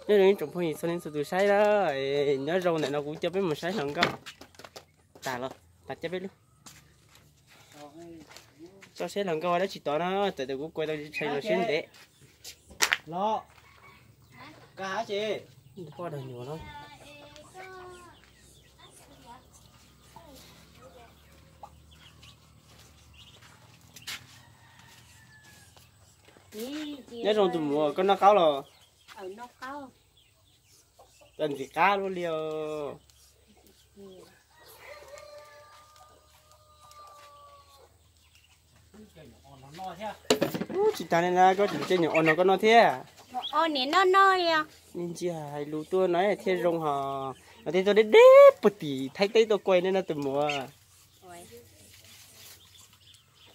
Nyob zoo ib tsoom phooj ywg txhua leej txhua tus saib na, nyob zoo ntawm no kuv coj peb mus saib hluas nkauj. Tas los tas coj peb lub tso saib hluas nkauj ua dab tsi tod na, txawm tias kuv kuav tau tshais los siab ntev. Los, koj hais tsis? Poj dag nyuam no. Nyob zoo tus muam, koj noj qaub los? Txawm ntxim qab luaj li os. Ub, tsis tas li na, koj tseem cia nyuam os no koj noj thiab. Niam noj noj li. Ntsia hais lus tuaj no thiaj zoo hos, no thiaj tuaj deb deb puag tim Thaib teb tuaj kuaj nej no tus muam.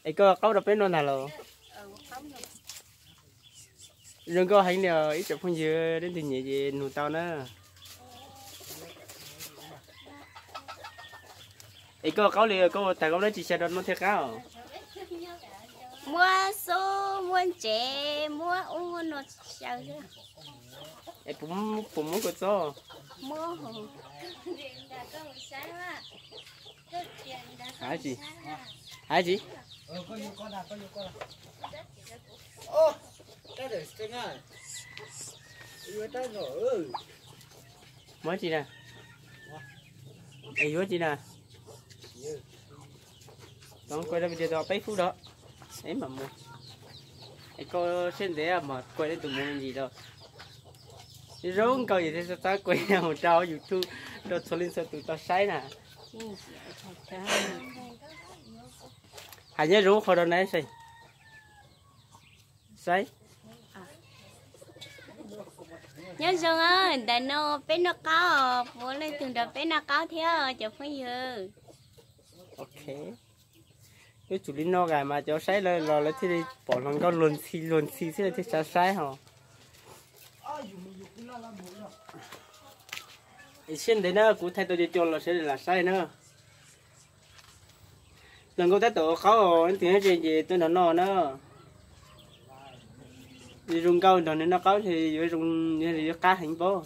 Es koj qaub rau peb noj ntag los? Zoo nkauj heev li os ib tsoom phooj ywg, leej twg nyiam ces nug tau na. Es koj qaub li koj ua tag koj muab dab tsi xyaw rau noj thiaj qab os? Muab xub, muab ntsev, muab ub no xyaw. Es puas muab kua txob? Hais tsis? Hais tsis? Muab tsis na? Es yuav tsis na? Tau kuav rau video tau peb phút rau, es mam mus. Es koj siab ntev mas kuav nej tus muam me ntsis rau. Zoo nkauj yus thiaj txawj kuav mus rau YouTube rau txhua leej txhua tus tau saib na. Hais nyob zoo qhov rau na saib. Saib. Nyob zoo, ntawm no peb noj qaub, puav leej tug nrog peb noj qaub thiab cov phooj ywg. Ok. Yuav tsum li no mas cov saib los lawv thiaj li pom hluas nkauj luag ntxhi luag ntxhi thiab lawv thiaj xav saib hos. Siab ntev na, kuv thaij tau cov cua los sawv daws lam saib na. Hluas nkauj tab tom ua qaub, leej twg nyob ze ces tuaj nrog noj na. Zoo nkauj nrog nws noj qaub yuav zoo, yuav qab heev pob.